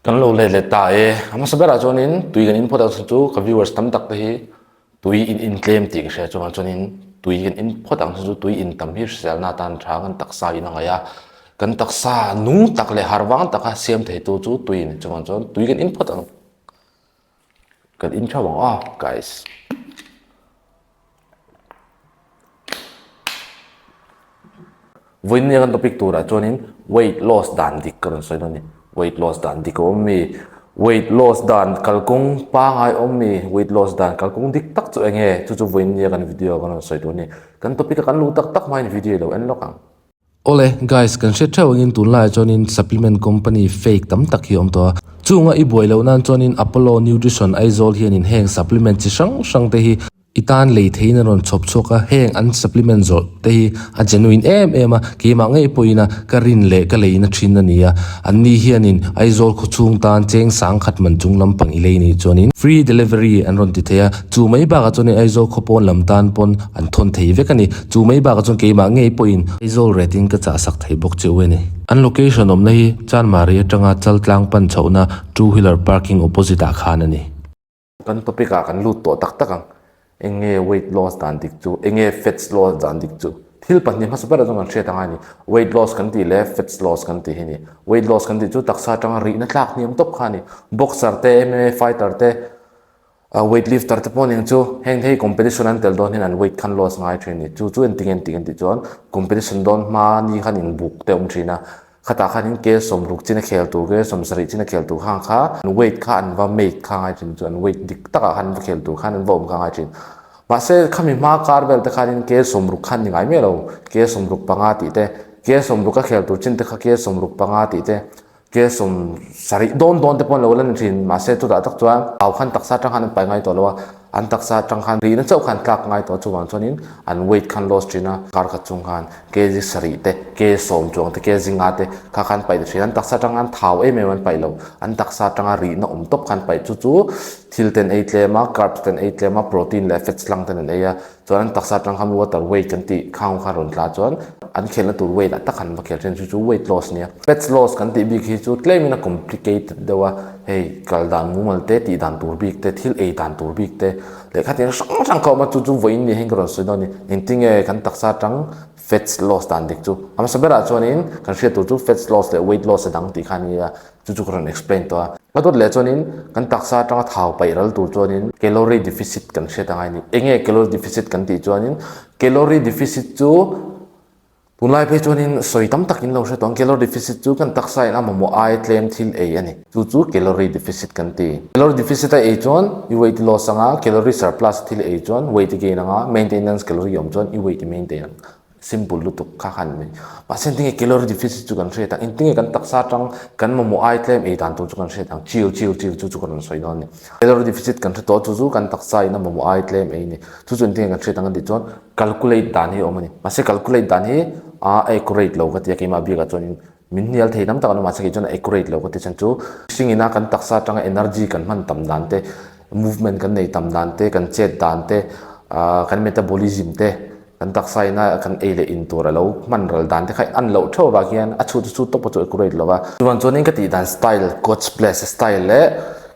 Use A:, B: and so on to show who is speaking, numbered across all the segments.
A: Kan lo let leh ta e. A hmasa berah chuanin tui kan in phawt ang chu chu ka viewers tam tak te hi tui in in tlem tih ka hria chuvang chuanin tui kan in phawt ang chu chu tui in tam hi hriselna atan tha kan taksa in a ngaih a, kan taksa nung tak leh harh vang taka siam theitu chu tui a ni chuvang chuan tui kan in phawt ang. Kan in theuh ang aw guys. Vawiin nia kan topic turah chuanin weight loss dan dik ka rawn sawi dawn a ni. Weight loss dan dik a awm mi? Weight loss dan kalkawng pangai a awm mi? Weight loss dan kalkawng dik tak chu eng nge? Chu chu vawiin nia kan video ka rawn sawi tur a ni. Kan topic a kan luh tak tak hmain video lo en lawk ang.
B: Awle, guys, kan hre theuh angin tunlaiah chuanin supplement company fake tam tak hi a awm tawh a. Chunga i buai loh nan chuanin Apollo Nutrition Aizawl hianin heng supplement chi hrang hrang te hi i tan lei theiin a rawn chhawp chhuak a. Heng an supplement zawrh te hi a genuine em em a, keimah ngei pawhin a ka rin leh ka leina thin a ni a. Anni hianin Aizawl khawchhung tan cheng sang khat man chung lampang i lei nih chuanin free delivery an rawn ti thei a. Chu mai bakah chuanin Aizawl khawpawn lam tan pawn an thawn thei vek a ni. Chu mai bakah chuan keimah ngei pawhin Aizawl ret in ka chah sak thei bawk che u a ni. An location awmna hi Chanmari atanga Chaltlang pan chhohna two wheeler parking opposite ah khan a ni.
A: Kan topic ah kan lut tawh tak tak ang. Eng nge weight loss dan dik chu? Eng nge fats loss dan dik chu? Thil pahnih hmasa ber ah chuan kan hriat ang a ni. Weight loss kan tih leh fats loss kan tih hi a ni. Weight loss kan tih chu taksa atanga rihna tlak hniam tawp kha a ni. Boxer te, MMA fighter te, Weight lifter te pawh ning chu heng hei competition an tel dawn hian an weight khan loss ngai thin a ni. Chu chu engtin engtin an tih chuan competition dawn hma ni khan inbuk te a awm thin a, khatah khan in ke sawmruk chin a khel tur ke sawmsarih chin a khel tur khang kha an weight kha an va make kha ngai thin chu an weight dik takah khan an va khel tur khan an va awm kha ngai thin. Mahse khami hma kar vel te khanin ke sawmruk khan ni ngai miah lo, ke 65 tih te, ke 60 a khel tur chin te kha ke 65 tih te, Ke 70 dawn dawn te pawh an lo la ni thin, mahse chutah tak chuan au khan taksa atang khan an pai ngai tawh lo a, an taksa atang khan rihna chauh khan tlak ngai tawh a, chuvang chuanin an weight khan loss thin a, kar khat chung khan kg sarih te, ke sawm chuang te, kg nga te kha khan paih ta thin, an taksa atang khan thau em em an paih lo, an taksa atanga rihna awm tawp khan paih chu chu thil ten ei tlem a, carbs ten ei tlem a, protein leh fats lang ten an ei a, Chuan an taksa atang khan water weight kan tih khang kha rawn tla chuan an khelhna tur weight ah tak han va khel thin chu chu weight loss nia. Fats loss kan tih bik hi chu tlemin a complicated deuh a, hei kal dan mumal te, tih dan tur bik te, thil ei dan tur bik te leh khatiang hrang hrang kha a awm a, chu chu vawiin ni hian ka rawn sawi dawn a ni. Engtinge kan taksa atang fats loss dan dik chu a hmasa berah chuanin kan hriat tur chu fats loss leh weight loss a dang tih kha a ni a. Chu chu ka rawn explain tawh a. A dawt leh chuanin kan taksa atanga thau paih ral tur chuanin calorie deficit kan hriat angai a ni. Enge calorie deficit kan tih chuanin calorie deficit chu tunlai phei chuanin sawi tam tak in lo hre tawh ang. Calorie deficit chu kan taksa in a mamawh aia tlem thil ei a ni. Chu chu calorie deficit kan ti. Calorie deficit a ei chuan i weight i loss anga, calorie surplus thil ei chuan weight i gain anga, maintenance calorie awm chuan i weight i maintain ang. Simple lutuk kha khan mai. Mahse engtinge calorie deficit chu kan hriat ang, engtinge kan taksa atang kan mamawh ai tlem ei dan tur chu kan hriat ang, chiu chiu chiu chu chu ka rawn sawi dawn a ni. Calorie deficit kan hre tawh chu chu kan taksa in a mamawh ai tlem ei a ni. Chu chu engtinge kan hriat ang a tih chuan calculate dan hi a awm a ni. Mahse calculate dan hi a accurate lo ka ti a keimah bikah chuanin min hnial thei tam tak an awm a, mahse kei chuan a accurate lo ka ti chhan chu mihring ina kan taksa atanga energy kan hman tam dan te, movement kan nei tam dan te, kan chet dan te, kan metabolism te, Kan taksa ina kan ei leh in tur a lo hman ral dan te kha an loh theuh avang hian a chhut chu tawp pawh chu accurate lo va. Chuan chuanin ka tih dan style, coach place style leh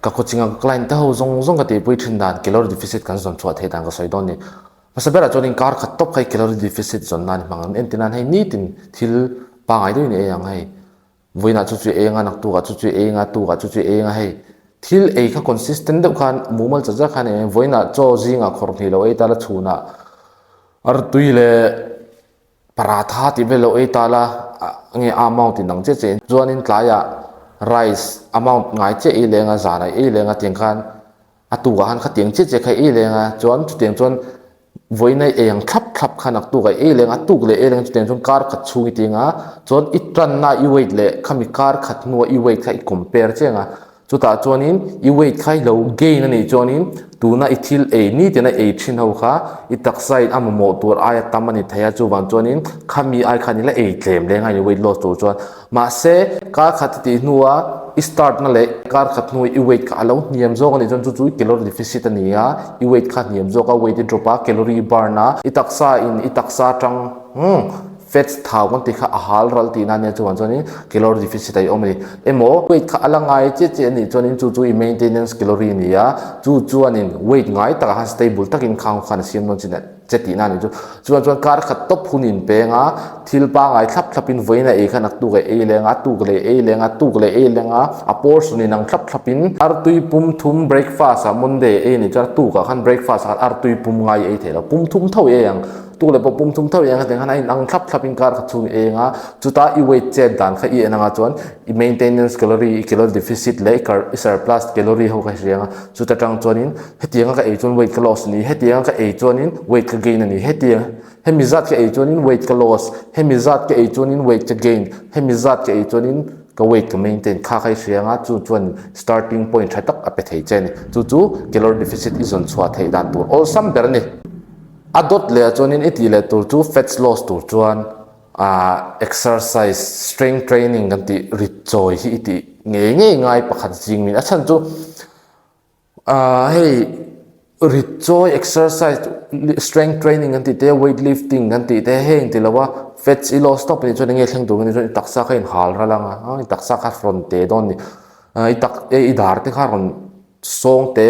A: ka coaching a ka client te ho zawng zawng ka tihpui thin dan calorie deficit kan zawn chhuah theih dan ka sawi dawn ni. Hmasa berah chuanin kar khat tawp kha i calorie deficit zawn nan i hmang ang. Entir nan hei nitin thil pangai deuhin i ei ang hei. Vawiinah chu chu eng a, naktukah chu chu eng a, tukah chu chu eng a hei. Thil ei kha consistent deuh khan mumal chat zat khan ei ang. Vawiinah chaw zingah khawrh hnih lo ei ta la chhunah artui leh paratha tih vel lo ei ta la nge a amount in ang chiah chiah in. Chuanin tlaiah rice amount ngai chiah ei leng a, zanah ei leng a tiang khan A tukah khan khatiang chiah chiah kha i ei leng a, chuan chutiang chuan vawiin a i ei ang thlap thlap khan a tukah i ei leng a, a tuk leh ei leng chutiang chuan kar khat chhung i ti ang a, chuan i tanna i weight leh khami kar khat hnua i weight kha i compare chiang a, chutah chuanin i weight kha i lo gain a nih chuanin tuna i thil ei nitin a ei thin ho kha i taksa in a mamawh tur aia tam a ni thei a, chuvang chuanin khami ai khan i la ei tlem leng a i weight loss tur chuan. Mahse, kar khat i tih hnua i start na leh kar khat hnu i weight kha a lo hniam zawk a nih chuan chu chu i calorie deficit a ni a, i weight kha hniam zawk a, weight i drop a, calorie i burn a, i taksa in i taksa atang umm. Fats thau kan tih kha a hal ral tihna ania chuvang chuanin calorie deficit a i awm a ni. Emaw weight kha a la ngai chiah chiah a nih chuanin chu chu i maintenance calorie a ni a, chu chuanin weight ngai takah khan stable takin khang khan a siam dawn chin che tihna a nih chu. Chuvang chuan kar khat tawp hun inpeng a, thil pangai thlap thlapin vawiin a ei khan a tuk a ei leng a, tuk leh ei leng a, tuk leh ei leng a, a portion inang thlap thlapin artui pum thum breakfast ah Monday ei a nih chuan a tukah khan breakfast ah khan artui pum ngai ei theih lo, pum thum tho ei ang. Tuk leh pawh pum thum tho eng hetiang khan a inang thlap thlap in kar kha chhung i eng a, chuta i weight chet dan kha i en anga chuan i maintenance calorie, i calorie deficit leh i surplus calorie ho kha i hria anga, chuta tang chuanin hetianga ka ei chuan weight ka loss a ni, hetianga ka ei chuanin weight ka gain a ni, hetiang hemi zat ka ei chuanin weight ka loss, hemi zat ka ei chuanin weight ka gain, hemi zat ka ei chuanin ka weight ka maintain kha kha i hria anga chu chuan starting point tha tak a pe thei che a ni, chu chu calorie deficit i zawn chhuah theih dan tur awlsam ber a ni. A dawt leh ah chuanin i tih leh tur chu fats loss tur chuan ah exercise strength training kan tih rit chawi hi i tih ngei ngei ngai pakhat zing min a chhan chu ah hei rit chawi exercise strength training kan tih te weight lifting kan tih te heng ti lo a fats i loss tawp anih chuan enge thleng tur anih chuan i taksa kha in hal ral ang a i taksa kha rawn te dawn a ni i tak i dar te kha rawn Sawng te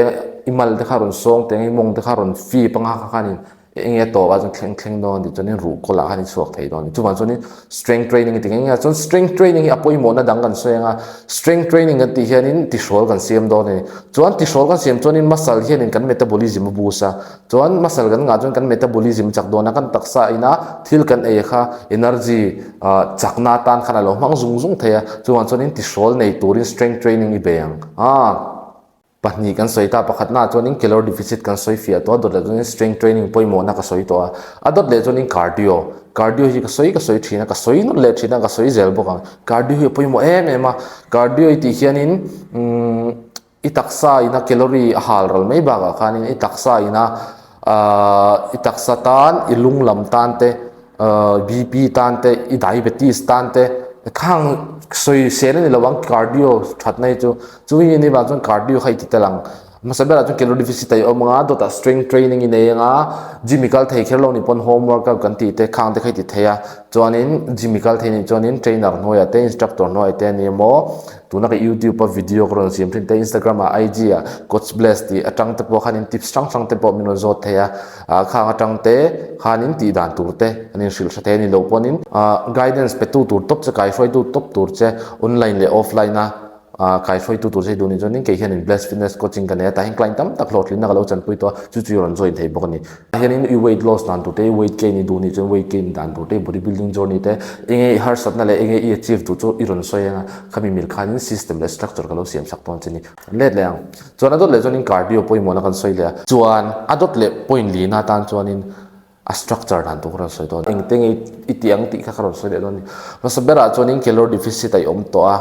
A: i mal te kha rawn sawng te i mawng te kha rawn fip anga kha khanin eng nge tawp ah chuan thleng thleng dawn tih chuanin ruhkawl ah khan i chhuak thei dawn a ni. Chuvang chuanin strength training ti nge nge a chuan strength training hi a pawimawhna dang kan sawi anga strength training kan tih hianin tihrawl kan siam dawn a ni. Chuan tihrawl kan siam chuanin muscle hianin kan metabolism a boost a, chuan muscle kan ngah chuan kan metabolism a chak dawn a, kan taksa ina thil kan ei kha energy ah chakna atan khan a lo hmang zung zung thei a, chuvang chuanin tihrawl nei turin strength training i bei ang a. Pahnih kan sawi ta, pakhatnaah chuanin calorie deficit kan sawi fiah tawh a, dawt leh chuanin strength training pawimawhna ka sawi tawh a, a dawt leh chuanin cardio, cardio hi ka sawi ka sawi thin a, ka sawi nawlh leh thin a, ka sawi zel bawk ang, cardio hi a pawimawh em em a, cardio i tih hianin umm i taksa ina calorie a hal ral mai bakah khanin i taksa ina ahh i taksa tan i lung lam tan te ahh BP tan te i diabetes tan te khang sawi sel a ni lo ang cardio thatna hi chu chu hi ni vang chuan cardio kha i ti tel ang hmasa berah chuan calorie deficit a i awm anga dawtah strength training i nei anga gym i kal thei kher lo ni pawn home workout kan tih te khang te kha i ti thei a chuanin gym i kal thei nih chuanin trainer hnuaiah te instructor hnuaiah te a ni emaw Tuna ka youtube a video ka rawn siam thin te instagram ah ig ah coach bless tih atang te pawh khanin tips hrang hrang te pawh min rawn zawt thei a ah khang atang te khanin tih dan tur te an inhrilh hre thei a ni lo pawnin ah guidance pe tu tur tawp che kaihruaitu tawp tur che online leh offline a ah kaihruaitu tur che hi duh nih chuanin kei hianin bless fitness coaching ka nei a tah hian client tam tak hlawhtlinna ka lo chanpui tawh a chu chu i rawn join thei bawk a ni. Ah hianin i weight loss dan tur te, i weight gain i duh nih chuan weight gain dan tur te, i body building journey te, enge i harsatna leh enge i achieve duh chu i rawn sawi ang a, khami mil khanin system leh structure ka lo siam sak dawn che ni. Let leh ang. Chuan a dawt leh chuanin cardio pawimawhna kan sawi leh a, chuan a dawt leh point lina atan chuanin a structure dan tur ka rawn sawi dawn. Engte nge i tih ang tih kha ka rawn sawi leh dawn a ni. Hmasa berah chuanin calorie deficit a i awm tawh a,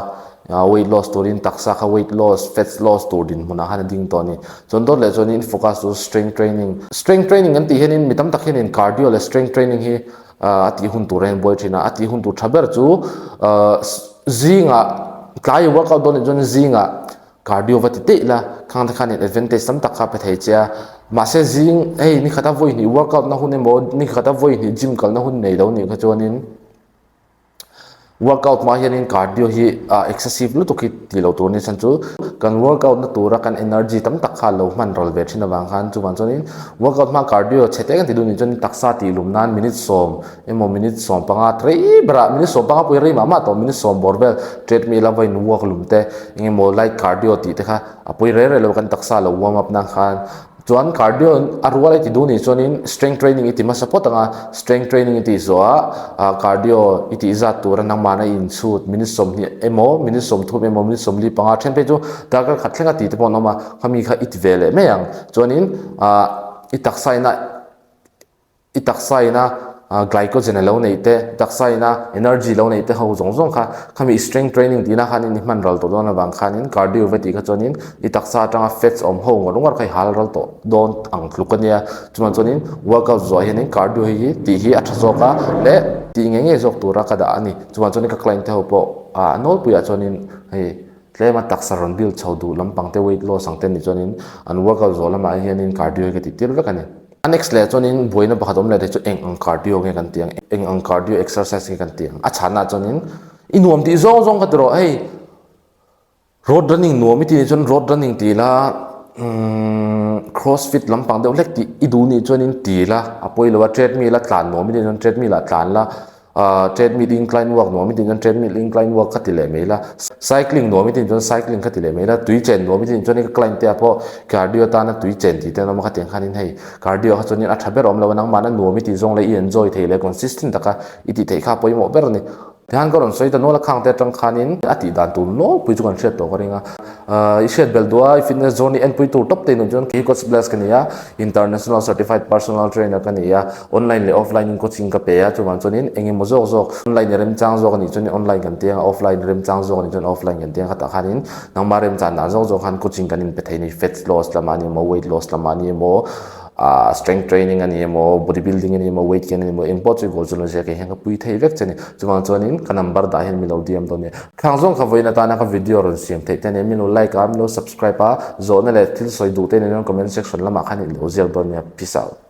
A: Weight loss turin taksa kha weight loss, fats loss tur dinhmunah khan a ding tawh a ni. Chuan dawt leh chuanin focus chu strength training. Strength training kan tih hianin mi tam tak hianin cardio leh strength training hi a tih hun tur a inbuai thin a. A tih hun tur tha ber chu zingah tlai workout dawn nih chuan zingah cardio va ti teih la, khang te khanin advantage tam tak kha a pe thei che a. Mahse zing hei ni khata vawi hnih workout na hun emaw ni khata vawi hnih gym kalna hun nei lo nih kha chuanin, Workout hma hianin cardio hi ah excessive lutuk hi tih loh tur a ni chhan chu kan workout na tura kan energy tam tak kha lo hman ral ve thin avang khan chuvang chuanin workout hma cardio chhe te kan ti duh nih chuan taksa tih lum nan minute sawm emaw minute 15 rei berah minute 15 pawh hi rei mah mah tawh minute sawm bawr vel treadmill a va in walk lum te eng emaw light cardio tih te kha a pawi rei rei lo kan taksa lo warm up nan khan. Chuan cardio a rual i ti duh nih chuanin strength training i ti hmasa phawt ang a, strength training i tih zawhah ah cardio i tih zat tura nangmahna i inchhut minute 20 emaw minute 30 emaw minute 45 then phei chu darkar khat thlenga tih te pawh an awm a, khami kha i ti ve leh mai ang. Chuanin ah i taksa ina. I taksa ina glycogen a lo neih te, i taksa ina energy lo neih te ho zawng zawng kha khami strength training tihna khanin i hman ral tawh dawn avang khanin cardio va tih kha chuanin i taksa atanga fats awm ho ngawr ngawr kha i hal ral tawh dawn ang tluk a nia. Chuvang chuanin workout zawh hianin cardio hi tih hi a tha zawk a leh tih ngei ngei zawk tura ka dah a ni. Chuvang chuanin ka client te ho pawh a nawlpuiah chuanin hei tlema taksa rawn build chho duh lampang te weight loss ang te nih chuanin an workout zawh lamah hianin cardio hi ka tih tir vek a ni. A next leh chuanin buaina pakhat awm leh thei chu eng ang cardio nge kan tih ang, eng ang cardio exercise nge kan tih ang. A chhanah chuanin i nuam tih zawng zawng kha ti rawh, hei road running nuam i tih nih chuan road running ti la, umm crossfit lampang deuh hlek tih i duh nih chuanin ti la, a pawi lo a, treadmill a tlan nuam i tih chuan treadmill ah tlan la, Ahh treadmill incline walk nuam i tih chuan treadmill incline walk kha ti leh mai la, cycling nuam i tih chuan cycling kha ti leh mai la, tui chen nuam i tih chuan ka client te ah pawh cardio atana tui chen tih te an awm a khatiang khanin hei cardio kha chuanin a tha ber a awm lo a, nangmahna nuam i tih zawng leh i enjoy thei leh consistent taka i tih theih kha a pawimawh ber a ni. Tihian ka rawn sawi ta nual a khang te atang khanin a tih dan tur nawlpui chu kan hriat tawh ka ring a, ahh i hriat belh duh a i fitness journey enpui tur tawp te inawm chuan kei coach Bless ka ni a, international certified personal trainer ka ni a. Online leh offline in coaching ka pe a, chuvang chuanin eng emaw zawk zawk online remchang zawk a nih chuanin online kan ti ang a, offline remchang zawk a nih chuan offline kan ti ang khatah khanin nangmah remchan dan zawk zawk khan coaching kan inpe thei a ni, fat loss lamah a ni emaw, weight loss lamah a ni emaw, ah strength training a ni emaw, body building a ni emaw, weight gain a ni emaw, engpawh chu i goal chu lo zia kei hian ka pui thei vek che a ni. Chuvang chuanin ka number dah hian min lo DM dawn a ni. Khang zawng kha vawiin atana ka video rawn siam theih te a ni, min lo like a, min lo subscribe a, zawhna leh thil sawi duh te nen hian comment section lamah khan i lo ziak dawn nia. Peace out.